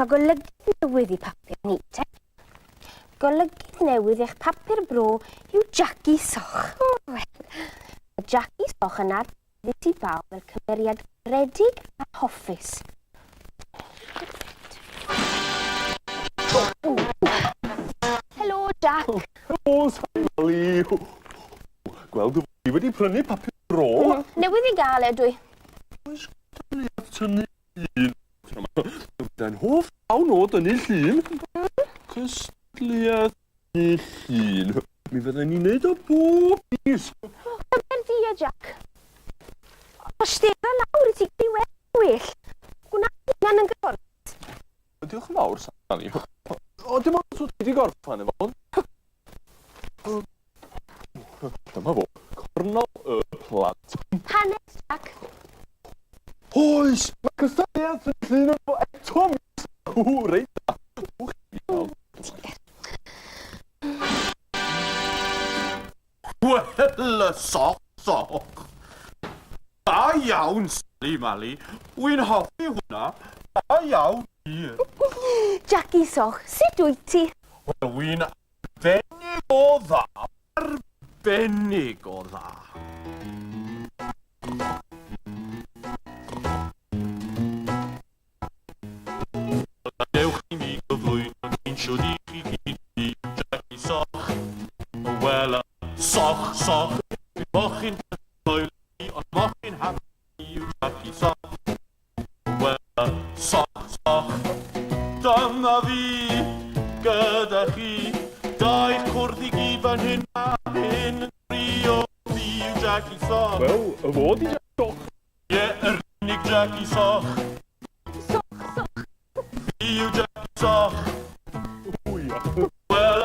Mae golygydd newydd i papur ni, te. Golygydd newydd eich papur bro yw Jackie Soch. O, wel. Mae Jackie Soch yn adnabyddus i bawb fel cymeriad caredig a hoffus. Helo, Jack. Helo, Sally. Gweld dy fod ti wedi prynu papur bro. Newydd ei gael e, dwi. Oes gyda tynnu llun. Byddai'n hoff iawn o dynnu llun. Cystadleuaeth tynnu llun. Mi fydden ni'n neud o bob mis. Cymer di e, Jack. O, stera lawr i ti gael ei weld yn well. Gwna hunan yn gyfforddus. Diolch yn fawr, Sally. O, dim ond os wyt ti wedi gorffen efo hwn. Dyma fo, cornol y plant. Hanes, Jack. Oes, mae cystadleuaeth yn llun yn fo eto, mis. O, reit dda. Wel, y soch, soch. Da iawn, Sali Mali. Wy'n hoffi hwnna. Da iawn, wir. Jackie Soch, sut wyt ti? Wel, wy'n Arbennig o dda, arbennig o dda. Gadewch i mi gyflwyno ein siwd i chi gyd i Jackie Soch. Wel, soch, soch, mochyn ond mochyn happy yw Jackie Soch. Wel, soch, soch, dyma fi gyda chi. Da i'ch cwrdd i gyd fan hyn a hyn yn trio fi yw Jackie Soch. Wel, y fo 'di Jackie Soch. Ie, yr unig Jackie Soch. Soch, soch. Fi yw Jackie Soch. O ia. Wel,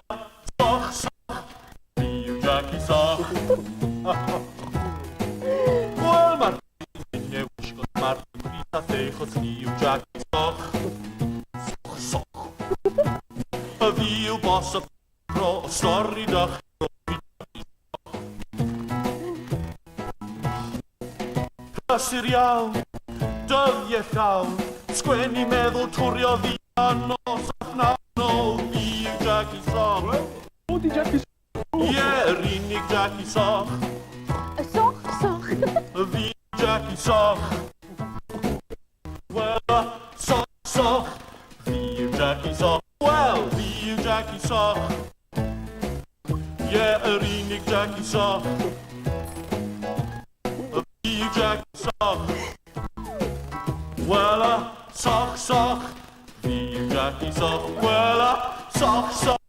soch, soch, fi yw Jackie Soch. Wel, mae'r Mae'r brith a thech os fi yw Jackie Soch. Soch, soch. Y fi yw bos y pro, o stori dach fi Jackie Soch. Prysur iawn, dyddiau llawn, sgwennu meddwl twrio fi a nos a phnawn, o fi yw Jackie Soch. Wel, o di Jackie Soch. Ie, yr unig Jackie Soch. Y soch, soch. Y fi Jackie Soch. Wel, soch, soch. Fi yw Jackie Soch. Wel, fi yw Jackie Soch. Ie, yr unig Jackie Soch. Y fi yw Jackie Soch. Wel, soch, soch. Fi yw Jackie Soch. Wel, soch, soch.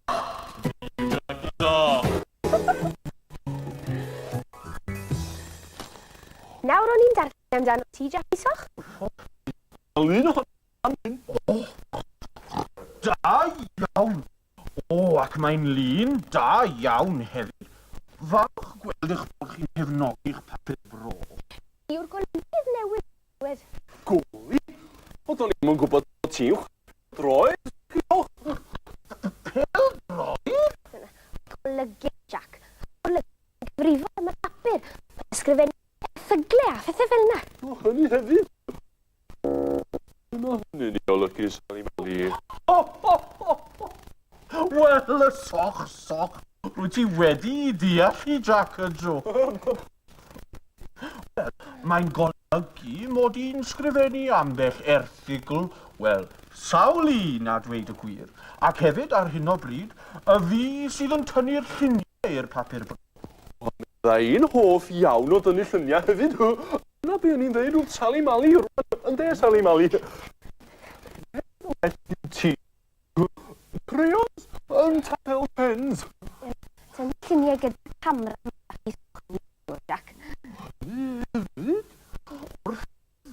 Nawr o'n i'n darllen amdano ti, Jackie Soch. Wel, un ohonyn O, da iawn. O, ac mae'n lun da iawn hefyd. Falch gweld eich bod chi'n cefnogi'ch papur bro. Fi yw'r golygydd newydd Wedd. Goli? Ond o'n i'm yn gwybod bod ti'n chwarae pêl-droed. Pêl-droed? Golygu, Jack. Golygu gyfrifol am y papur. Mae'n ysgrifennu erthygle a phethau fel yna. O, hynny hefyd. Dyna hynny'n ei olygu, Sali Mali. Ho, ho, ho, ho. Wel, y soch, soch. Rwyt ti wedi deall hi, Jack a Joe. Wel, mae'n golygu mod i'n sgrifennu ambell erthygl, wel, sawl un a dweud y gwir, ac hefyd ar hyn o bryd, y fi sydd yn tynnu'r lluniau i'r papur bro. Ond mi fydda i'n hoff iawn o dynnu lluniau hefyd. Dyna be o'n i'n ddeud wrth Sali Mali rwan, ynde Sali Mali? Well i ti Crayons and pastel pens. Tynnu lluniau gyda camera Jack. Hefyd, wrth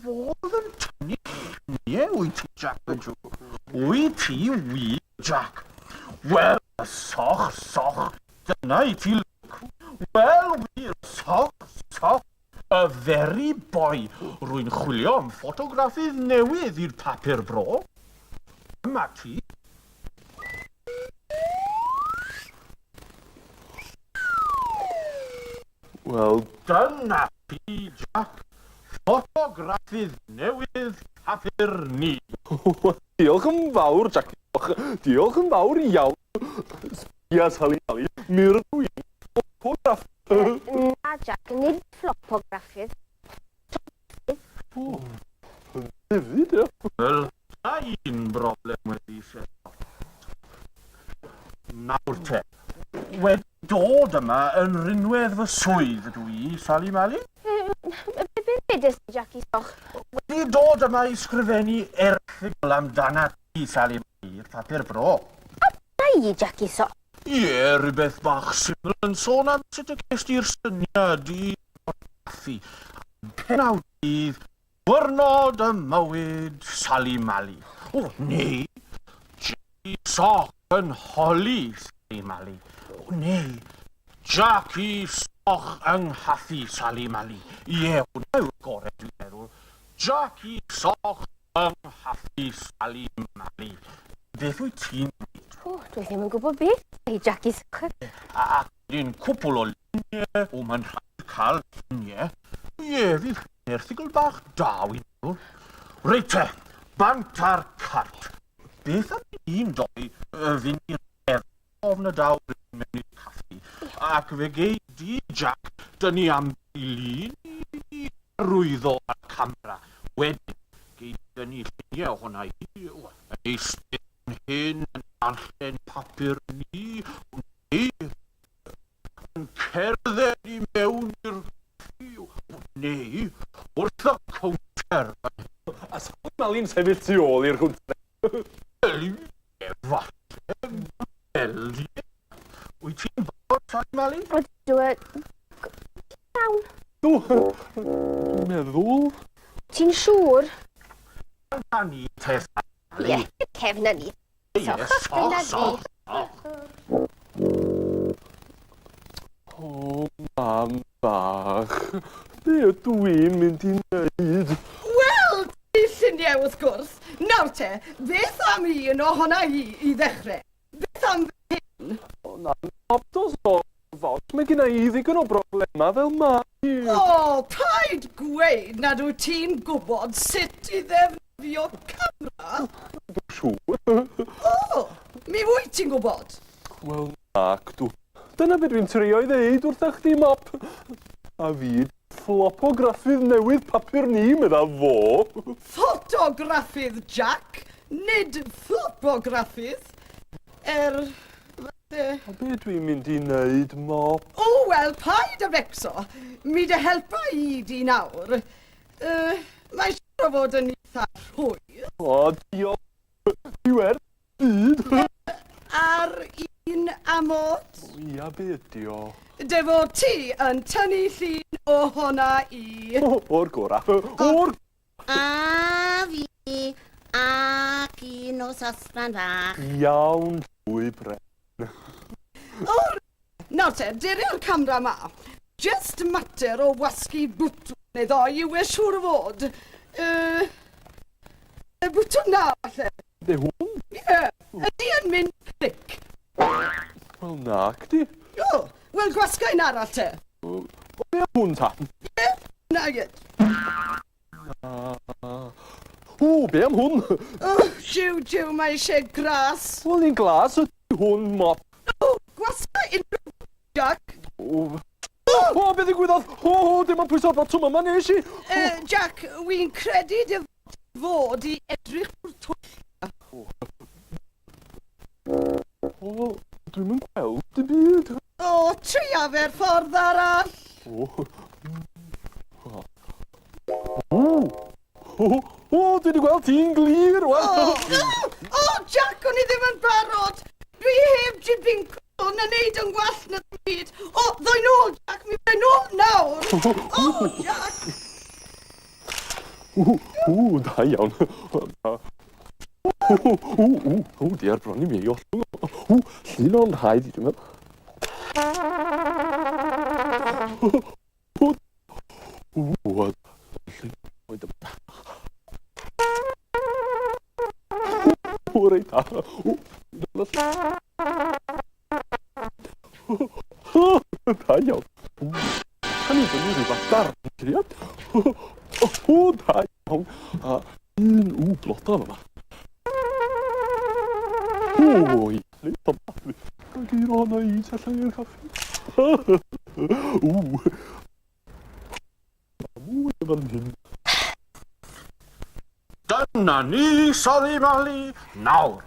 fodd yn tynnu lluniau wyt ti, Jack y Joe. Wyt ti wir, Jack? Wel, soch, soch, dyna i ti lwc. Wel, wir, soch, soch, y very boy. Rwy'n chwilio am ffotograffydd newydd i'r papur bro. Dyma ti. Wel... Dyna ti, Jack. Ffotograffydd newydd papur ni. Diolch. Diolch yn fawr, Jac. Diolch yn fawr iawn. Sbia, Sali Mali, mi rydw i'n ffotograff. Na, Jac, nid fflopograffydd. O, hefyd, ia. Wel, da un broblem wedi setlo. Nawr te, wedi dod yma yn rinwedd fy swydd ydw i, Sali Mali. Be ddudes di, Jackie Soch? Wedi dod yma i sgrifennu erthygl amdanat ti, Sali Mali, i'r papur bro. A dyna i, Jackie Soch. Ie, rhywbeth bach syml yn sôn am sut y ges ti'r syniad i orgraffu pennawd dydd Diwrnod ym mywyd Sali Mali. O, neu Jackie Sock yn holi Sali Mali. O, neu Jackie Soch yng nghaffi Sali Mali. Ie, hwnna yw'r gorau dwi'n meddwl. Jackie Soch yng nghaffi Sali Mali. Beth wyt ti'n dweud? O, dwi ddim yn gwybod beth i Jackie Soch. Ac wedyn cwpwl o luniau, o mae'n rhaid cael lluniau. Ie, fydd hyn erthygl bach da, wi'n meddwl. Reit te, bant a'r cart. Beth am i ni'n doi fynd i'r nef ofn y daw rhywun mewn i'r caffi, ac fe gei di, Jac, dynnu ambell i lun i arwyddo ar y camera. Wedyn, gei di dynnu lluniau ohona i, yn eistedd fan hyn yn darllen papur ni, neu yn cerdded i mewn i'r caffi, neu wrth y cownter fan hyn. A Sali Mali'n sefyll tu ôl i'r cownter. Wel, ie, falle, wel, ie. Wyt ti'n barod, Sali Mali? Ydw, iawn. Dw, dwi'n meddwl. Ti'n siŵr? Dyna ni te, Sali Mali. Ie, cefn â ni. Ie, soch, soch, soch. O, mam bach, be ydw i'n mynd i wneud? Wel, ti lluniau wrth gwrs. Nawr te, beth am un ohona i i ddechrau? Beth am fy hyn? O na, dos o fod, mae gen i ddigon o broblemau fel mae hi. O, paid gweud nad wyt ti'n gwybod sut i ddefnyddio camera. Dwi'n siŵr. O, mi wyt ti'n gwybod. Wel, nac dw. Dyna be dwi'n trio i ddeud wrtha chdi, Mop. A fi, fflopograffydd newydd papur ni, medda fo. Ffotograffydd, Jack, nid fflopograffydd. Er, falle... A be dwi'n mynd i wneud, Mop? O, wel, paid â becso. Mi dy helpa i di nawr. Uh, mae siŵr o fod yn eitha rhwydd. O, diolch. Ti werth byd. Ar un amod. O, ia, be ydi o? Dy fod ti yn tynnu llun ohona i. O, o'r gora. O'r... A fi, ac un o sosban fach. Iawn, llwy bren. O, nawr te, dere o'r camera ma. Just mater o wasgu bwtwn neu ddoi yw e siŵr o fod. Uh, y bwtwn na, falle. Be hwn? Ie, ydy yn mynd clic. Wel, nac di. O, wel gwasga un arall te. O, be am hwn ta? Ie, na ie. O, be am hwn? O, jiw, jiw, mae eisiau gras. Wel, un glas ydy hwn, mop. O, gwasga unrhyw Jack. O, o, be ddigwyddodd? O, o, dim ond pwyso'r botwm yma nes i. Jack, wy'n credu dy fod i edrych trwy'r twll. O, dwi'm yn gweld dim byd. O, tria fe'r ffordd arall. O. O, o, o, dwi wedi gweld ti'n glir, O, wel. o, Jack, o'n i ddim yn barod. Dwi heb jibyn cwn yn neud yn gwall na ddim byd. O, ddoi nôl, Jack, mi ddoi nôl nawr. O, Jack. O, o, da iawn. O, o, o, o, diar bron i mi ei ollwng. O, llun o'n rhaid i, dwi'n meddwl. O, o, o, reit da. O, o, da iawn. O, Can i fyny rhyw fath darn, triad. O, da iawn. A un, o, bloda yma. O, i ofnadwy. Gael geir ohona i tu allan i'r caffi. Ww. Mwy o fan hyn. Dyna ni, Sali Mali. Nawr,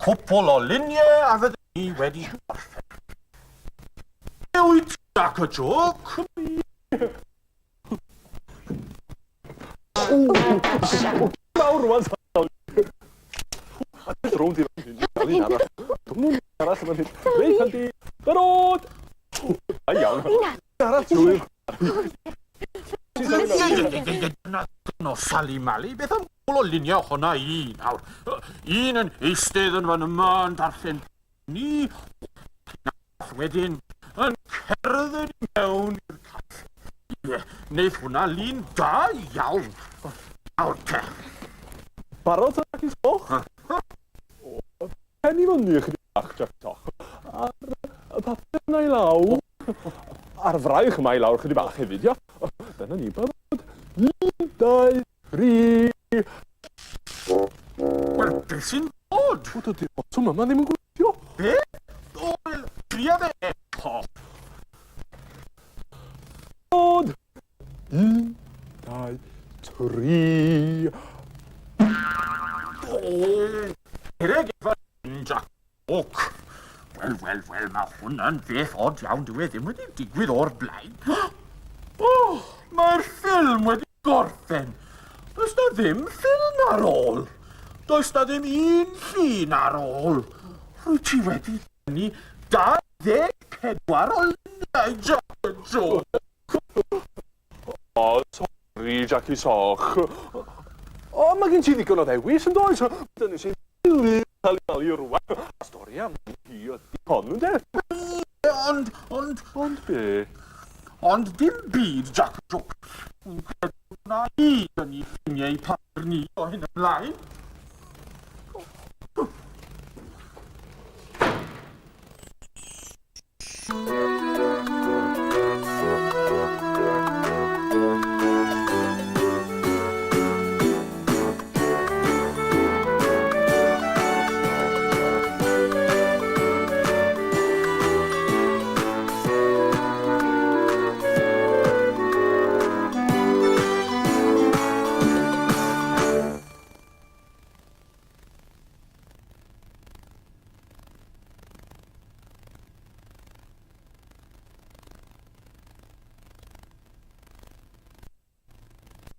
cwpwl o luniau a fydden ni wedi gorffen. Be wyt ti, Jac y Jôc? Mawr rwan, Sali. A jyst rownd i fan hyn. Cael un arall. Dwmwn arall yn fan hyn. Reit, Andy. Barod! Da iawn. Un arall trwy'r... Dyna o Sali Mali, beth am gwbl o luniau honna i nawr? Un yn eistedd yn fan yma yn darllen ni, wedyn yn cerdded i mewn i'r caffi. Ie, wneith hwnna lun da iawn. Nawr te. Barod Jackie Soch? O, pen i fyny ychydig bach, Jackie Soch. A'r y papur yna i lawr. A'r fraich yma i lawr chydig bach hefyd, ia. Dyna ni, barod. 1, 2, 3. Wel, beth sy'n bod? O, dydy'r botwm yma ddim yn gweithio. Be? O, wel, tria fe eto. Barod. 1, 2, 3. O, cereg efo hyn, Jack Oak. Wel, wel, wel, mae hwnna'n beth od iawn, dyw e ddim wedi digwydd o'r blaen. O, mae'r ffilm wedi gorffen. Does na ddim ffilm ar ôl. Does na ddim un llun ar ôl. Rwyt ti wedi tynnu 24 o luniau, Jack y Joke. O, sori, Jackie Soch. O, mae gen ti ddigon o ddewis, yn does? Dyna sy'n dilyn cael ei malu rwan. A stori am hi ydy hon, ynde? Ond, ond... Ond be? Ond dim byd, Jack Joke. Wi'n credu na i dynnu lluniau papur ni o hyn ymlaen.